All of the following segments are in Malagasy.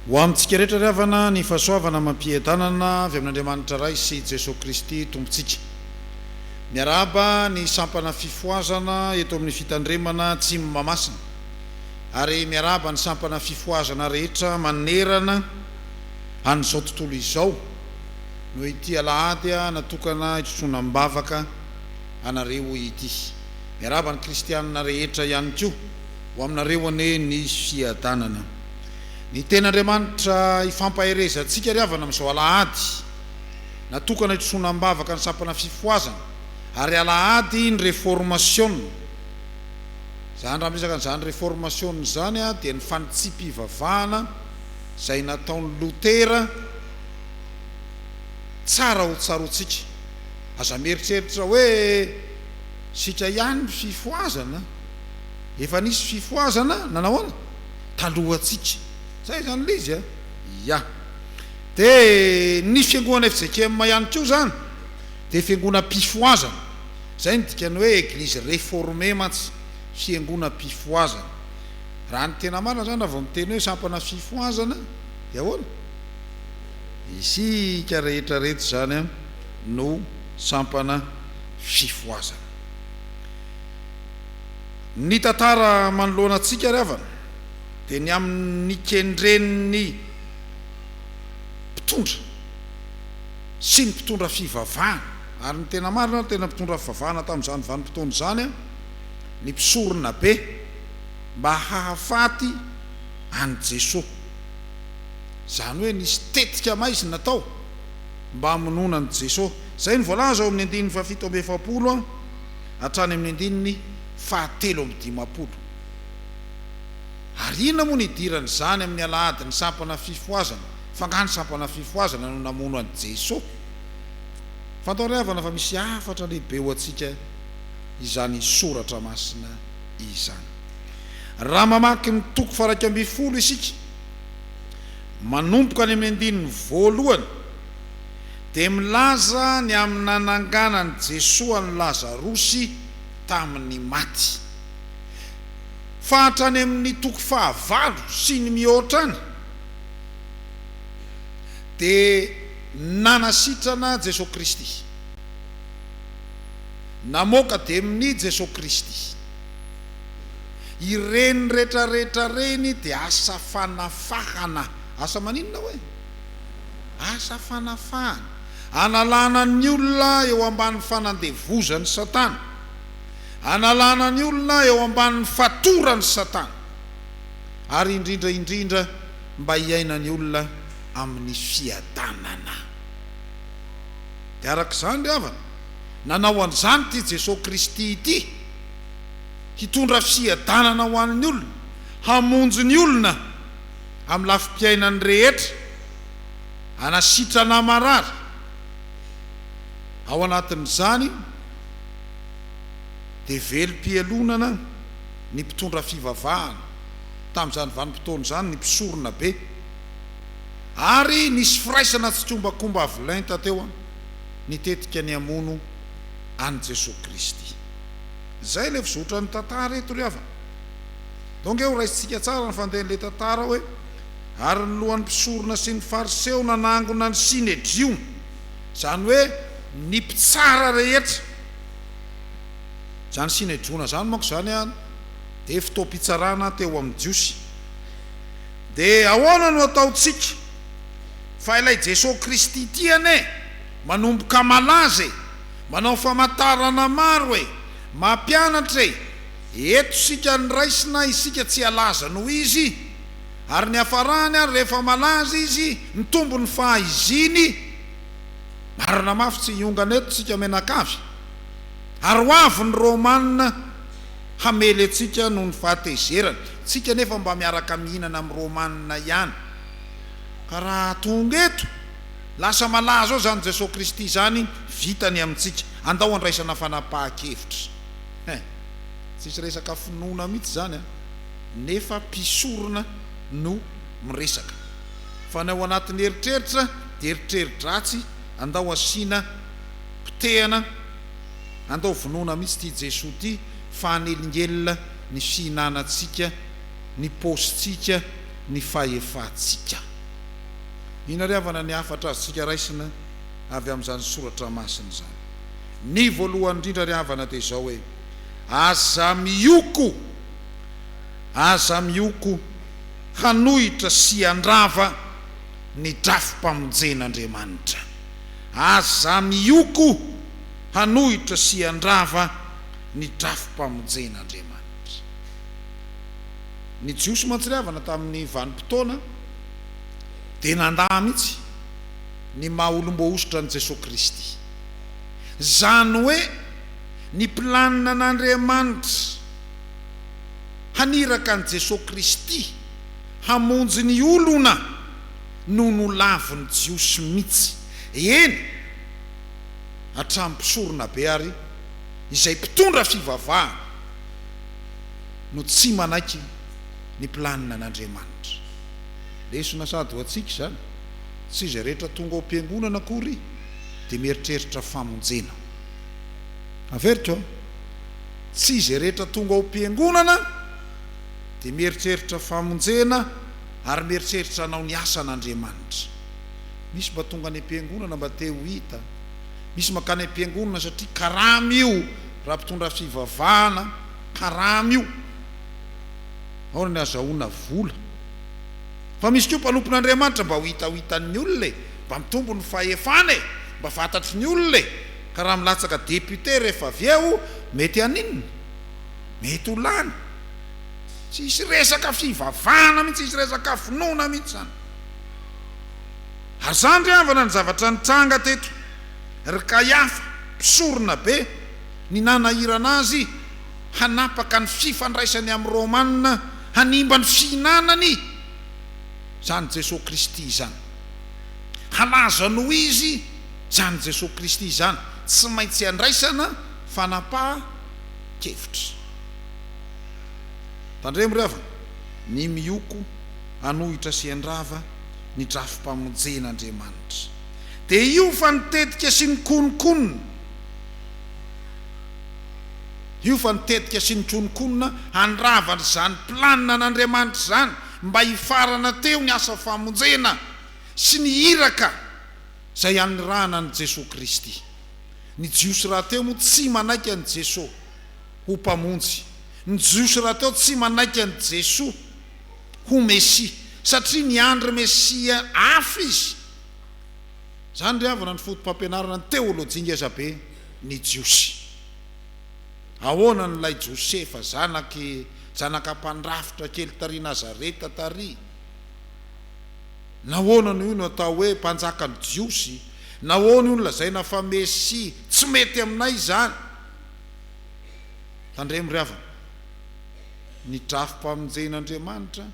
Ho amintsika rehetra ry havana ny fahasoavana amam-piadanana avy amin'Andriamanitra Ray sy Jesoa Kristy Tompontsika. Miarahaba ny sampana fifohazana eto amin'ny fitandremana Atsimo Mahamasina ary miarahaba ny sampana fifohazana rehetra manerana an'izao tontolo izao noho ity alahady natokana hitrotroana am-bavaka anareo ity. Miarahaba ny kristianina rehetra ihany koa. Ho aminareo anie ny fiadanana. Ny Tenin'Andriamanitra ifampaherezantsika ry havana amin'izao alahady natokana hitrosoana am-bavaka ny sampana fifohazana ary alahady ny reformasiona. Izany raha miresaka an'izany reformasiona izany dia ny fanitsiam-pivavahana izay nataon'i Lotera tsara ho tsaroantsika. Aza mieritreritra hoe isika ihany ny fifohazana. Efa nisy fifohazana nanao ahoana? Talohantsika. Zay izany ilay izy a! Ya. Dia ny fiangonana fjkm ihany koa izany dia fiangonam-pifohazana. Izay no dikan'ny hoe Eglise réformée mantsy, fiangonam-pifohazana. Raha ny tena marina izany raha vao miteny hoe sampana fifohazana dia ahoana? Isika rehetra reto izany no sampana fifohazana. Ny tantara manoloana antsika ry havana dia ny amin'ny nikendren'ny mpitondra sy ny mpitondra fivavahana, ary ny tena marina ny tena mpitondra fivavahana tamin'izany vanim-potoana izany ny mpisorona be mba hahafaty an'i Jesoa. Izany hoe nisy tetika maizina tao mba hamonoana an'i Jesoa. Izay no voalaza ao amin'ny andininy faha-47. Hatrany amin'ny andininy faha-53. Ary inona moa no idiran'izany amin'ny alahadin'ny sampana fifohazana? Fa angaha ny sampana fifohazana no namono an'i Jesoa? Fantao ry havana fa misy hafatra lehibe ho antsika izany soratra masina izany. Raha mamaky ny toko faha-11 isika, manomboka any amin'ny andininy voalohany, dia milaza ny amin'ny nananganan'i Jesoa an'i Lazarosy tamin'ny maty. Fa hatrany amin'ny toko fahavalo sy ny mihoatra any dia nanasitrana Jesoa Kristy. Namoaka demonia Jesoa Kristy. Ireny retraretra ireny dia asa fanafahana. Asa maninona hoe? Asa fanafahana, analana ny olona eo ambany fanandevozan'i Satana, analana ny olona eo ambanin'ny fatoran'i Satana, ary indrindra indrindra mba hiainan'ny olona amin'ny fiadanana. Dia araka izany ry havana, nanao an'izany ity Jesoa Kristy ity, hitondra fiadanana ho an'ny olona, hamonjy ny olona amin'ny lafim-piainany rehetra, hanasitrana marary. Ao anatin'izany dia velom-pialonana ny mpitondra fivavahana, tamin'izany vanim-potoana izany ny mpisorona be, ary nisy firaisana tsikombakomba avo lenta teo nitetika ny hamono an'i Jesoa Kristy. Izay ilay fizotran'ny tantara eto ry havana. Donc eo raisintsika tsara ny fandehan'ilay tantara hoe, ary ny lohan'ny mpisorona sy ny fariseo nanangona ny synedriona, izany hoe ny mpitsara rehetra, izany synedriona izany manko izany an, dia fotoam-pitsarana teo amin'ny jiosy. Dia ahoana no ataontsika fa ilay Jesoa Kristy ity anie manomboka malaza e, manao famantarana maro e, mampianatra e, Eto isika ny raisina isika tsy halaza noho izy, ary ny hafarany ary rehefa malaza izy mitombo ny fahaiziny, marina mafy tsy hiongana eto isika mianakavy, ary ho avy ny Romana hamely antsika noho ny fahatezerany, tsika nefa mba miaraka mihinana amin'ny Romana ihany, ka raha tonga eto lasa malaza ao izany Jesoa Kristy izany vita ny amintsika, andao handraisana fanapahan-kevitra. Hein! Tsisy resaka finoana mihitsy zany an! Nefa mpisorona no miresaka. Fa ny ao anatin'ny eritreritra dia eritreri-dratsy, andao asiana potehana, andao vonoina mihitsy ity Jesoa ity fa hanelingelina ny fihinanantsika, ny paosintsika, ny fahefantsika. Inona ry havana ny hafatra azontsika raisina avy amin'izany soratra masina izany? Ny voalohany indrindra ry havana dia izao hoe, aza mioko, aza mioko hanohitra sy handrava ny drafi-pamonjen'Andriamanitra. Aza mioko hanohitra sy handrava ny drafi-pamonjen'Andriamanitra. Ny Jiosy mantsy ry havana tamin'ny vanim-potoana dia nandà mihitsy ny maha olom-boahosotra an'i Jesoa Kristy. Izany hoe ny planina an'Andriamanitra haniraka an'i Jesoa Kristy hamonjy ny olona no nolavin'ny Jiosy mihitsy. Eny, hatramin'ny mpisoronabe ary izay mpitondra fivavahana no tsy manaiky ny planina an'Andriamanitra. Lesona sady ho antsika izany, tsy izay rehetra tonga ao am-piangonana akory dia mieritreritra famonjena. Averiko an, tsy izay rehetra tonga ao am-piangonana dia mieritreritra famonjena ary mieritreritra hanao ny asan'Andriamanitra. Misy mba tonga any am-piangonana mba te ho hita, misy mankany am-piangonana satria karama io raha mpitondra fivavahana, karama io. Ahoana ny azahoana vola? Fa misy koa mpanompon'Andriamanitra mba ho hita ho hitan'ny olona e, mba mitombo ny fahefana e, mba fantatry ny olona e, ka raha milatsaka député rehefa avy eo mety haninona? Mety ho lany. Tsy hisy resaka fivavahana mihitsy, tsy hisy resaka finoana mihitsy izany. Ary izany ry havana ny zavatra nitranga teto. Ry Kaiafa, mpisorona be, ny nanahirana azy hanapaka ny fifandraisany amin'ny Romana, hanimba ny fihinanany izany Jesoa Kristy izany. Halaza noho Izy izany Jesoa Kristy izany. Tsy maintsy andraisana fanapahan-kevitra. Tandremo ry havana, ny mioko hanohitra sy handrava ny drafi-pamonjen'Andriamanitra. Dia io fa ny tetika sy ny kononkonona. Io fa ny tetika sy ny kononkonona handrava an'izany planina an'Andriamanitra izany mba hifarana teo ny asa famonjena sy ny iraka izay anirahana an'i Jesoa Kristy. Ny Jiosy rahateo moa tsy manaiky an'i Jesoa ho Mpamonjy. Ny Jiosy rahateo tsy manaiky an'i Jesoa ho Mesia satria niandry Mesia hafa izy. Izany ry havana ny foto-pampianarana ny teolojia ngezabe ny Jiosy. Ahoana no ilay Josefa zanaky zanaka mpandrafitra kely tary Nazareta tary? Nahoana no io no atao hoe mpanjakan'ny Jiosy? Nahoana io no lazaina fa Mesia? Tsy mety aminay izany. Tandremo ry havana, ny drafi-pamonjen'Andriamanitra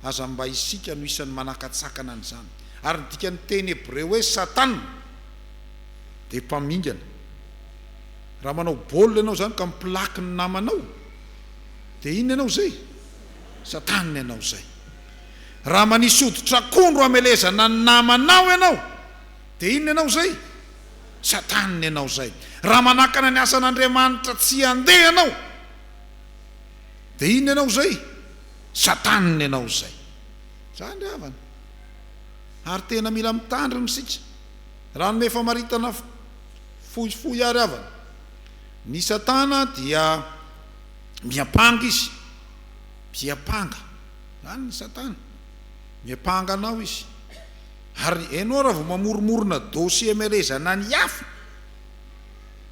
aza mba isika no isan'ny manakatsakana an'izany. Ary ny dikan'ny teny hebreo hoe Satan dia mpamingana. Raha manao baolina ianao izany ka mipilaky ny namanao dia inona ianao izay? Satana ianao izay. Raha manisy hoditr'akondro hamelezana ny namanao ianao dia inona ianao izay? Satana ianao izay. Raha manakana ny asan'Andriamanitra tsy handeha ianao dia inona ianao izay? Satana ianao izay. Izany ry havana. Ary tena mila mitandrina isika. Raha hanome famaritana fohifohy ary havana, ny Satana dia miampanga izy, miampanga, izany ny Satana, miampanga anao izy. Ary ianao raha vao mamoromorona dossier hamelezana ny hafa,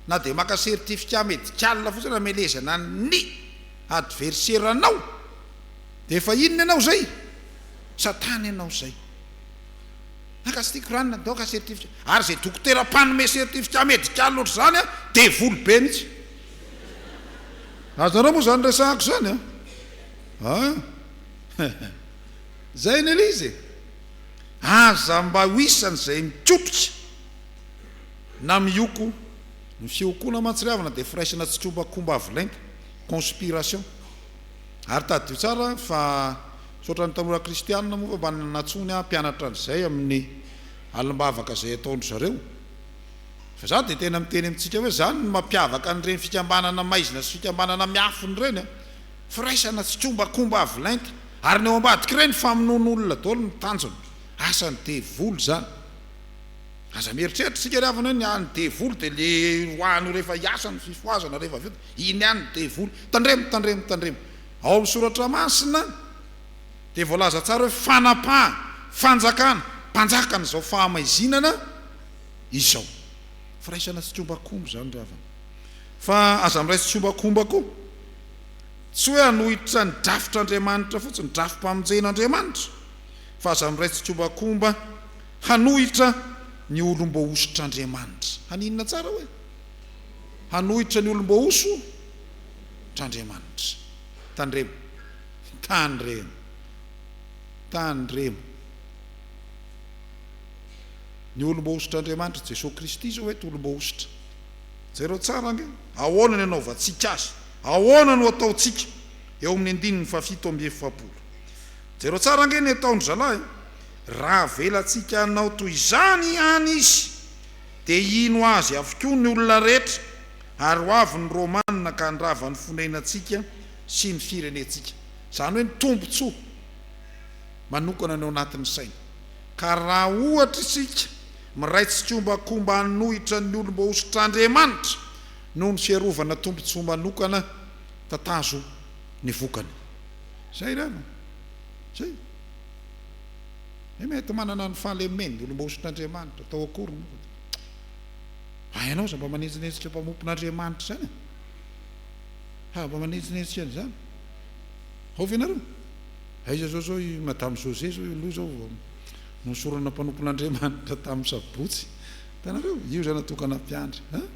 na dia maka certificat médical fotsiny hamelezana ny adversaire-nao, dia efa inona ianao izay? Satana ianao izay. Maka tsy tiako ranona, ndao ka certificat. Ary izay dokotera mpanome certificat médical ohatr'izany an, devoly be mihitsy. Azonareo moa izany resahako izany an? An? Izay anie ilay izy e. Aza mba ho isan'izay mikotrika na mioko. Ny fiokoana mantsy ry havana dia firaisana tsikombakomba avo lenta, conspiration. Ary tadidio tsara fa misaotra ny tanora kristianina moa fa mba nanatsoa ny ahy mpianatra an'izay amin'ny alim-bavaka izay ataon-dry zareo. Fa za dia tena miteny amintsika hoe zany no mampiavaka an'ireny fikambanana maizina sy fikambanana miafina ireny an! Firaisana tsikombakomba avo lenta. Ary ny ao ambadik'ireny famonoan'olona daholo no tanjona. Asan'ny devoly izany. Aza mieritreritra isika ry havana hoe ny an'ny devoly dia le roahiny ho rehefa hiasa ny fifohazana rehefa avy eo dia iny ihany ny devoly. Tandremo, tandremo, tandremo. Ao amin'ny soratra masina dia voalaza tsara hoe fanapahana, fanjakana, mpanjakan'izao fahamaizinana izao. Firaisana tsikombakomba izany ry havana. Fa aza miray tsikombakomba koa. Tsy hoe hanohitra ny drafitr'Andriamanitra fotsiny, drafi-pamonjen'Andriamanitra, fa aza miray tsikombakomba hanohitra ny olom-boahosotr'Andriamanitra. Haninona tsara hoe? Hanohitra ny olom-boahosotr'Andriamanitra. Tandremo. Tandremo. Tandremo. Ny olom-boahosotr'Andriamanitra, Jesoa Kristy izao eto olom-boahosotra. Jereo tsara ange, ahoana ny anaovantsika azy? Ahoana no ataontsika? Eo amin'ny andininy fahafito amby efapolo. Jereo tsara ange ny ataon-dry zalahy e! Raha avelantsika hanao toy izany ihany izy, dia hino azy avokoa ny olona rehetra, ary ho avy ny Romana ka handrava ny fonenantsika sy ny firenentsika. Izany hoe ny tombontsoa manokana ny ao anatin'ny saina. Ka raha ohatra isika miray tsikombakomba hanohitra ny olom-boahosotr'Andriamanitra noho ny fiarovana tombontsoa manokana, tatazo ny vokany. Izay ry havana. Izay. Dia mety manana ny fahalemeny ny olom-boahosotr'Andriamanitra, atao akory moa fa dia Fa ianao aza mba manenjinenjika mpanompon'Andriamanitra izany e! Ha, mba manenjinenjika an'izany. Ao ve nareo? Aiza zao zao i Madame José zao io aloha zao vao nosorana mpanompon'Andriamanitra tamin'ny sabotsy. Hitanareo? Io zany natokana mpiandry. Hein?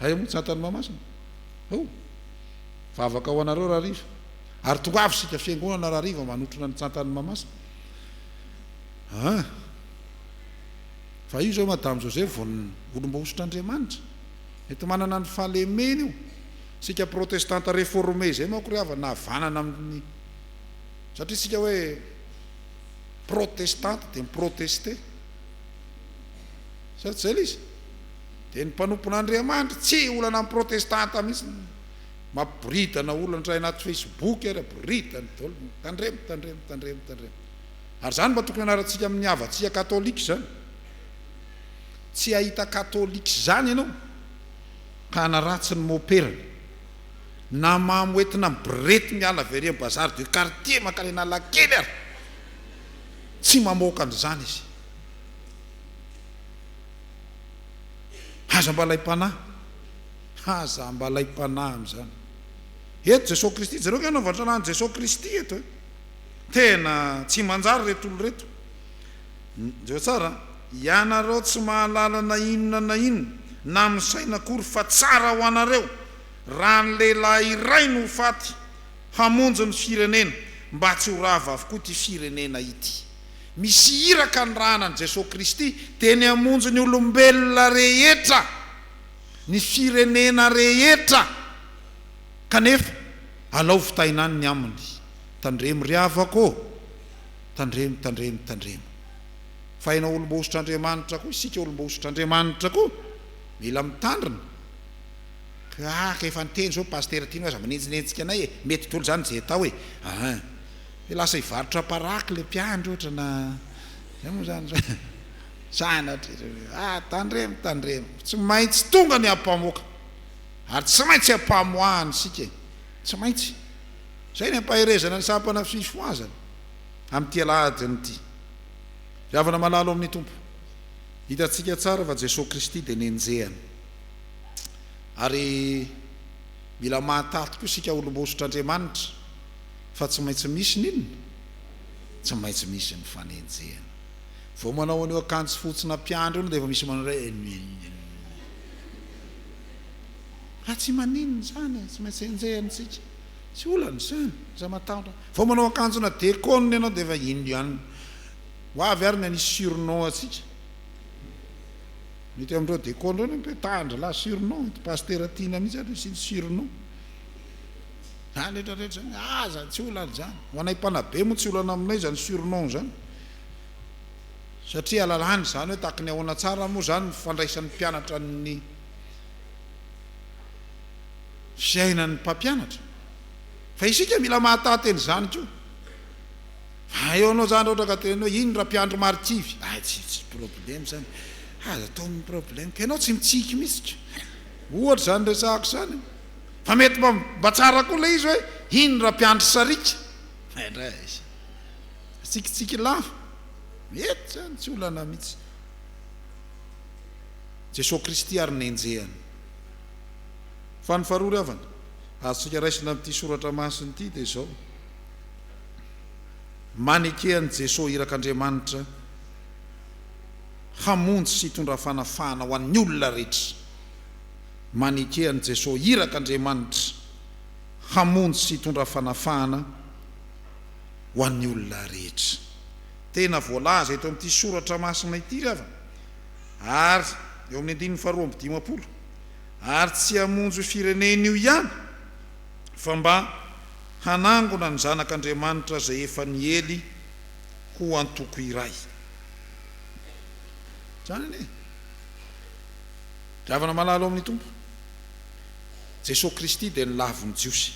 Aiza moa tsy Antanimahamasina? Ao. Vavaka ho anareo rahariva. Ary tongava isika fiangonana rahariva manotrona ny Tsantanimahamasina. Hein? Fa io zao Madame José vao olom-boahosotr'Andriamanitra. Mety manana ny fahalemeny io. Isika protestanta réformé izay manko ry havana havanana amin'ny satria isika hoe protestanta dia mi-protester. Sa tsy izay ilay izy? Dia ny mpanompon'Andriamanitra tsy olana amin'ny protestanta mihitsy. Mampiboridana olona indray anaty Facebook ary aboridany daholo. Tandremo, tandremo, tandremo, tandremo. Ary izany mba tokony hianarantsika amin'ny havantsika katolika izany. Tsy hahita katolika izany ianao ka hanaratsy ny moperany. Na mamo entina amin'ny borety miala avy ery amin'ny bazary de quartier mankany Analakely ary tsy mamoaka an'izany izy. Aza mba alaim-panahy. Aza mba alaim-panahy amin'izany. Eto Jesoa Kristy, jereo ange anaovan-draharaha an'i Jesoa Kristy eto e. Tena tsy manjary ireto olona ireto. Jereo tsara an! Ianareo tsy mahalala na inona na inona, na misaina akory fa tsara ho anareo raha ny lehilahy iray no ho faty hamonjy ny firenena mba tsy ho rava avokoa ity firenena ity. Misy iraka nirahana an'i Jesoa Kristy dia ny hamonjy ny olombelona rehetra, ny firenena rehetra. Kanefa alao vitaina any ny aminy. Tandremo ry havako ô! Tandremo, tandremo, tandremo. Fa ianao olom-boahosotr'Andriamanitra koa, isika olom-boahosotr'Andriamanitra koa, mila mitandrina. Ka ka efa niteny zao Pasitera Tino aza manenjinenjika anay e, mety dolo zany ze atao e, ahin. Hoe lasa hivarotra paraky le mpiandry ohatra na zay moa zany sanatria, ah tandremo, tandremo, tsy maintsy tonga ny ampamoaka, ary tsy maintsy ampamoahana isika e, tsy maintsy. Izay ny ampaherezana ny sampana fifohazana amin'ity alahadiny ity. Ry havana malala ao amin'ny Tompo, hitantsika tsara fa Jesoa Kristy dia nenjehana. Ary mila mahataty koa isika olom-boahosotr'Andriamanitra fa tsy maintsy misy ny inona? Tsy maintsy misy ny fanenjehana. Vao manao an'io akanjo fotsy nampiandry io dia efa misy manao hoe Raha tsy maninona izany e, tsy maintsy enjehina isika. Tsy olana izany, aza matahotra. Vao manao akanjona dekônina ianao dia efa ino ihany. Ho avy ary ny hanisy surnom antsika. Mety amin'ireo dekôna ireo ny ampetahan-dralahy surnom, ity pasitera tiana mihitsy ary nasiany surnom. Izany rehetra rehetra izany, aza tsy olana izany. Ho anay mpanabe moa tsy olana aminay izany surnom izany. Satria alalana izany hoe tahaky ny ahoana tsara moa izany ny fandraisan'ny mpianatra ny fiainan'ny mpampianatra. Fa isika mila mahataty an'izany koa. Fa eo anao zany raha ohatra ka teny hoe iny rampiandry marikivy, ay tsy tsy problème zany, aza atao ny problème ka ianao tsy mitsiky mihitsy ka. Ohatra izany resahako izany. Fa mety mba mba tsara koa ilay izy hoe iny rampiandry sariaka. Indray izy. Tsikitsiky lava. Mety izany, tsy olana mihitsy. Jesoa Kristy ary nenjehana. Fa ny faharoa ry havana, azontsika raisina amin'ity soratra masina ity dia izao. Maneke an'i Jesoa irak'Andriamanitra hamonjy sy hitondra fanafahana ho an'ny olona rehetra. Maneke an'i Jesoa irak'Andriamanitra hamonjy sy hitondra fanafahana ho an'ny olona rehetra. Tena voalaza eto amin'ity soratra masina ity ry havana, ary eo amin'ny andininy faharoa 52, ary tsy hamonjy io firenena io ihany, fa mba hanangona ny zanak'Andriamanitra izay efa niely ho antoko iray. Izany anie. Ry havana malala ao amin'ny Tompo, Jesoa Kristy dia nolavin'ny Jiosy.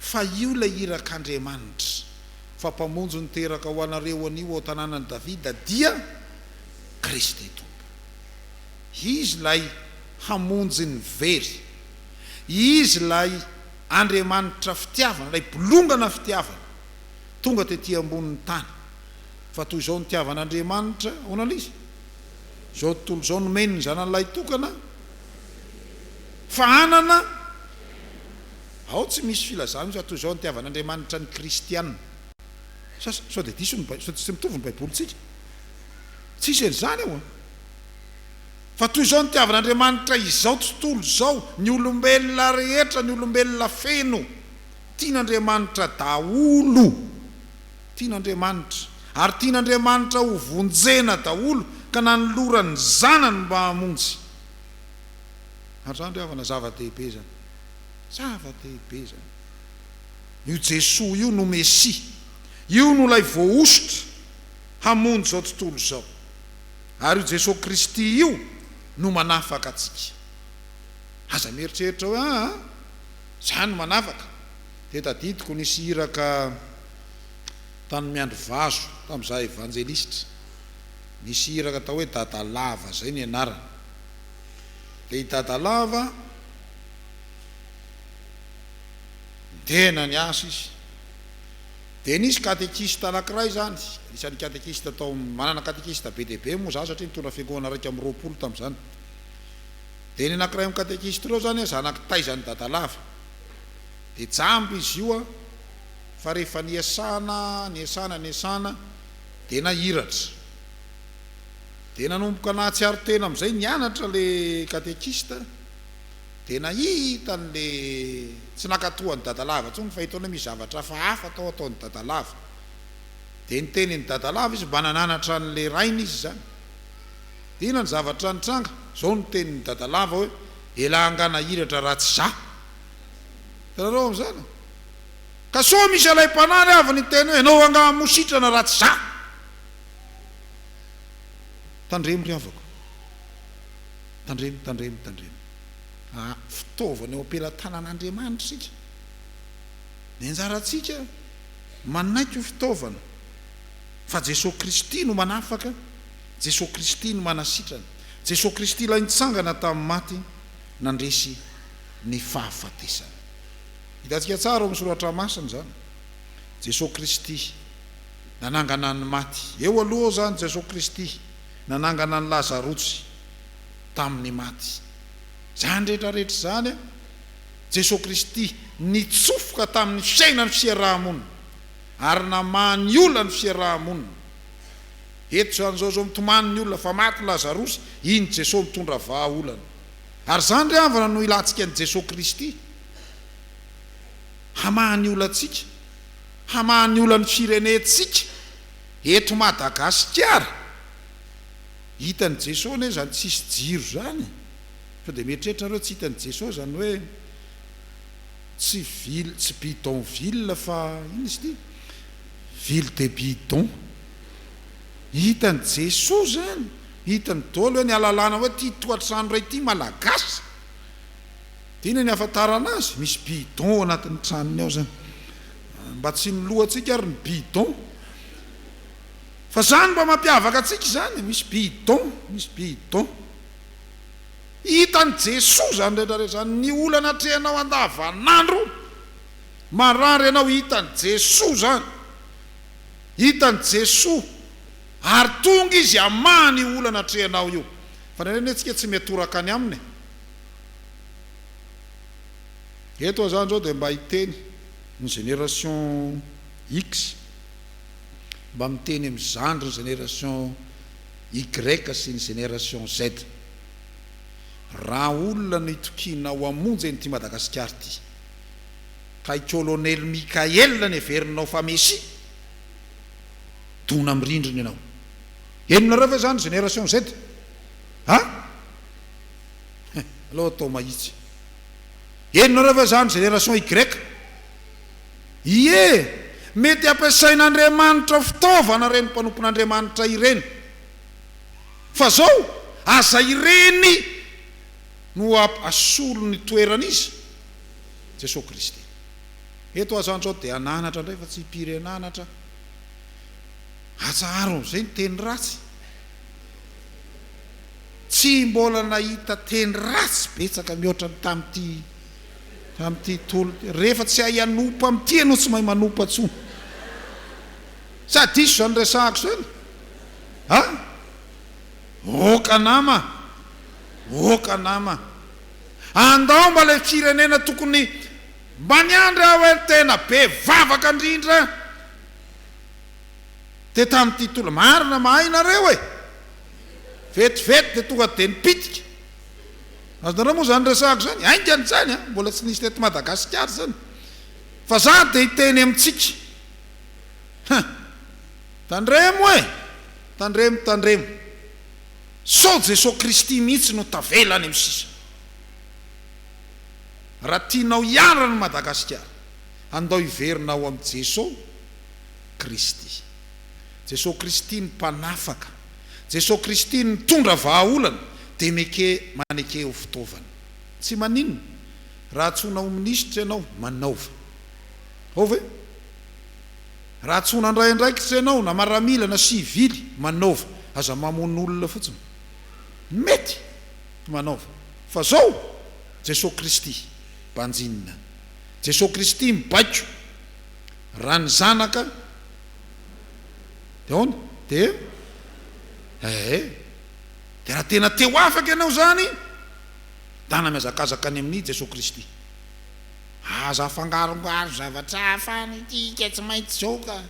Fa io ilay irak'Andriamanitra, fa Mpamonjy niteraka ho anareo anio ao an-tanànan'i Davida dia Kristy Tompo. Izy ilay hamonjy ny very. Izy ilay Andriamanitra fitiavana, ilay bolongana fitiavana, tonga tety ambonin'ny tany. Fa toy izao nitiavan'Andriamanitra, ahoana ilay izy? Izao tontolo izao nomeny ny Zanany Lahitokana, fa hanana, ao tsy misy filazana mihitsy fa toy izao nitiavan'Andriamanitra ny Kristiana. Sa, sao dia diso ny, sao tsy mitovy ny Baibolintsika? Tsisy an'izany ao an! Fa toy izao nitiavan'Andriamanitra izao tontolo izao, ny olombelona rehetra, ny olombelona feno. Tian'Andriamanitra daholo. Tian'Andriamanitra. Ary tian'Andriamanitra ho vonjena daholo ka nanolorany ny Zanany mba hamonjy. Ary izany ry havana zava-dehibe izany. Zava-dehibe izany. Io Jesoa io no Mesia. Io no ilay voahosotra hamonjy izao tontolo izao. Ary io Jesoa Kristy io no manafaka antsika. Aza mieritreritra hoe aa za no manafaka. Dia tadidiko nisy iraka tany Miandrivazo tamin'izaho evanjelistra. Nisy iraka atao hoe Dadalava zay ny anarany. Dia i Dadalava tena niasa izy. Dia nisy katekista anankiray izany, anisan'ny katekista tao amin'ny, manana katekista be dia be moa izaho satria nitondra fiangonana 21 tamin'izany. Dia ny anankiray amin'ny katekista ireo izany zanak'i taizan'i Dadalava. Dia jamba izy io an, fa rehefa niasana, niasana, niasana, dia nahiratra. Dia nanomboka nahatsiaro tena amin'izay nianatra ilay katekista. Dia nahita an'le tsy nankatoa an'i Dadalava intsony fa hitany hoe misy zavatra hafahafa tao ataon'i Dadalava. Dia niteny an'i Dadalava izy mba nananatra an'le rainy izy izany. Dia inona ny zavatra nitranga? Izao no tenin'i Dadalava hoe, Elah angaha nahiratra raha tsy za? Hitanareo amin'izany? Ka sao misy alaim-panahy ry havana hiteny hoe, Ianao angaha moa sitrana raha tsy za? Tandremo ry havako. Tandremo, tandremo, tandremo. Ah, fitaovana eo am-pelatanan'Andriamanitra isika. Ny anjarantsika, manaiky ho fitaovana. Fa Jesoa Kristy no manafaka, Jesoa Kristy no manasitrana. Jesoa Kristy ilay nitsangana tamin'ny maty, nandresy ny fahafatesana. Hitantsika tsara ao amin'ny Soratra Masina izany. Jesoa Kristy nanangana ny maty. Eo aloha ao izany Jesoa Kristy nanangana an'i Lazarotsy tamin'ny maty. Izany rehetra rehetra izany, Jesoa Kristy nitsofoka tamin'ny fiainan'ny fiaraha-monina ary namaha ny olan'ny fiaraha-monina. Eto izany izao izao mitomany ny olona fa maty Lazarosy, iny Jesoa mitondra vahaolana. Ary izany ry havana no ilantsika an'i Jesoa Kristy hamaha ny olantsika, hamaha ny olan'ny firenentsika eto Madagasikara. Hitan'i Jesoa anie izany tsisy jiro izany e! Sao dia mieritreritra nareo tsy hitan'i Jesoa izany hoe tsy ville, tsy bidon ville fa inona izy ity? Ville de bidon. Hitan'i Jesoa izany, hitany daholo hoe ny ahalalana hoe ity toatrano iray ity malagasy. Dia inona ny ahafantarana azy? Misy bidon ao anatin'ny tranony ao izany. Mba tsy ny lohantsika ary ny bidon. Fa zany mba mampiavaka antsika izany, misy bidon, misy bidon. Hitan'i Jesoa izany rehetra rehetra izany, ny olana atrehinao andavanandro, marary ianao, hitan'i Jesoa izany. Hitan'i Jesoa ary tonga Izy hamaha ny olana atrehinao io. Fa indraindray anie tsika tsy miatoraka any Aminy e. Eto aho izany izao dia mba hiteny ny génération X, mba miteny amin'ny zandry ny génération Y sy ny génération Z. Raha olona no itokianao hamonjy an'ity Madagasikara ity, ka i Colonel Mickaël no heverinao fa Messie, dona amin'ny rindrina ianao. Henonareo ve izany génération Z? A? Aleo atao mahitsy. Henonareo ve izany génération Y? Ie! Mety ampiasain'Andriamanitra ho fitaovana ireny mpanompon'Andriamanitra ireny. Fa zao, aza ireny no asolo ny toeran'iza? Jesoa Kristy. Eto aza andro dia hananatra indray fa tsy hipiry hananatra. Atsaharo amin'izay ny teny ratsy. Tsy mbola nahita teny ratsy betsaka mihoatra ny tamin'ity tamin'ity tolona ity. Rehefa tsy hay hanompa amin'ity ianao tsy mahay manompa intsony. Sa diso izany resahako izany? A! Oka nama! Oka nama! Andao mba ilay firenena tokony mba niandry aho hoe tena be vavaka indrindra dia tamin'ity tolona. Marina mahay nareo e! Vetivety dia tonga dia nipitika. Azonareo moa izany resahako izany? Haingana izany an! Mbola tsy nisy teto Madagasikara izany. Fa za dia hiteny amintsika. Hein! Tandremo e! Tandremo, tandremo. Sao Jesoa Kristy mihitsy no tavela any amin'ny sisa. Raha tianao hiala ny Madagasikara, andao hiverina ao amin'i Jesoa Kristy. Jesoa Kristy ny mpanafaka. Jesoa Kristy ny mitondra vahaolana dia meke maneke ho fitaovana. Tsy maninona raha antsoina ho minisitra ianao, manaova. Ao ve? Raha antsoina handray andraikitra ianao na maramila na sivily, manaova. Aza mamono olona fotsiny. Mety! Manaova. Fa zao, Jesoa Kristy banjinina. Jesoa Kristy mibaiko. Raha ny zanaka dia ahoana? Dia ee. Dia raha tena te ho afaka ianao izany, dana mihazakazaka any amin'i Jesoa Kristy. Aza afangarongaro zavatra hafa any ity ka tsy maintsy izao ka.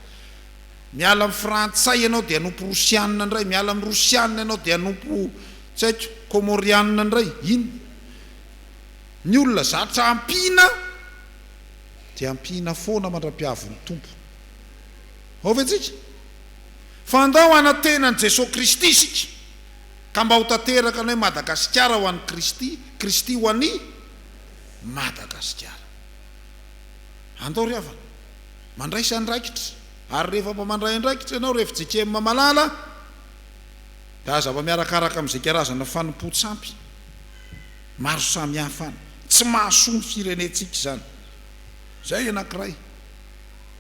Miala amin'ny frantsay ianao dia hanompo rosianina indray, miala amin'ny rosianina ianao dia hanompo tsy haiko komorianina indray. Inona? Ny olona zatra ampiana dia ampiana foana mandra-piavin'ny Tompo. Ao ve tsika? Fa andao hanantena an'i Jesoa Kristy isika, ka mba ho tanteraka ny hoe Madagasikara ho an'i Kristy, Kristy ho an'i Madagasikara. Andao ry havana, mandraisa andraikitra, ary rehefa mba mandray andraikitra ianao ry fjkm malala, dia aza mba miarakaraka amin'izay karazana fanompoan-tsampy maro samihafa any. Tsy mahasoa ny firenentsika izany. Izay anankiray.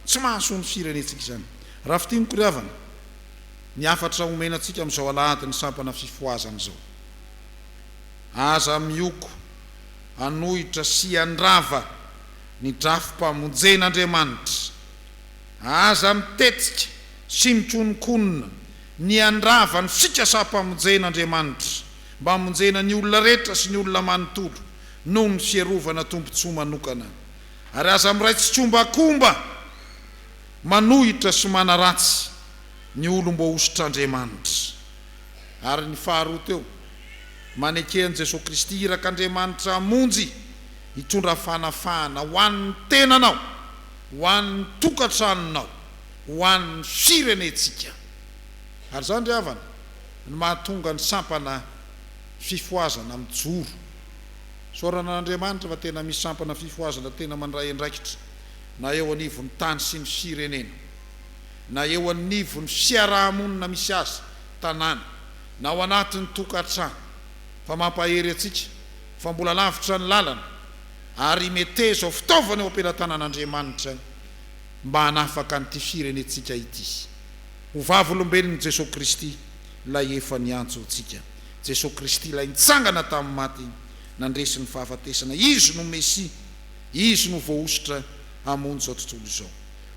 Tsy mahasoa ny firenentsika izany. Raha fintiniko ry havana, ny hafatra omena antsika amin'izao alahadin'ny sampana fifohazana izao. Aza mioko hanohitra sy handrava ny drafi-pamonjen'Andriamanitra. Aza mitetika sy mikononkonona ny handrava ny fikasam-pamonjen'Andriamanitra mba hamonjena ny olona rehetra sy ny olona manontolo noho ny fiarovana tombontsoa manokana. Ary aza miray tsikombakomba manohitra sy manaratsy ny olom-boahosotr'Andriamanitra. Ary ny faharoa teo, maneke an'i Jesoa Kristy irak'Andriamanitra hamonjy hitondra fanafahana ho an'ny tenanao, ho an'ny tokantranonao, ho an'ny firenentsika. Ary izany ry havana no mahatonga ny sampana fifohazana mijoro. Isaorana an'Andriamanitra fa tena misy sampana fifohazana tena mandray andraikitra na eo anivon'ny tany sy ny firenena, na eo anivon'ny fiaraha-monina misy azy, tanàna, na ao anatin'ny tokantrano, fa mampahery antsika fa mbola lavitra ny lalana ary meteza ho fitaovana eo am-pelatanan'Andriamanitra. mba hanafaka an'ity firenentsika ity. Ho vavolombelon'i Jesoa Kristy ilay efa niantso antsika. Jesoa Kristy ilay nitsangana tamin'ny maty, nandresy ny fahafatesana. Izy no Mesia. Izy no voahosotra hamonjy izao tontolo izao.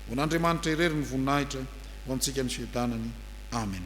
Ho an'Andriamanitra irery ny voninahitra, ho amintsika ny fiadanany. Amen.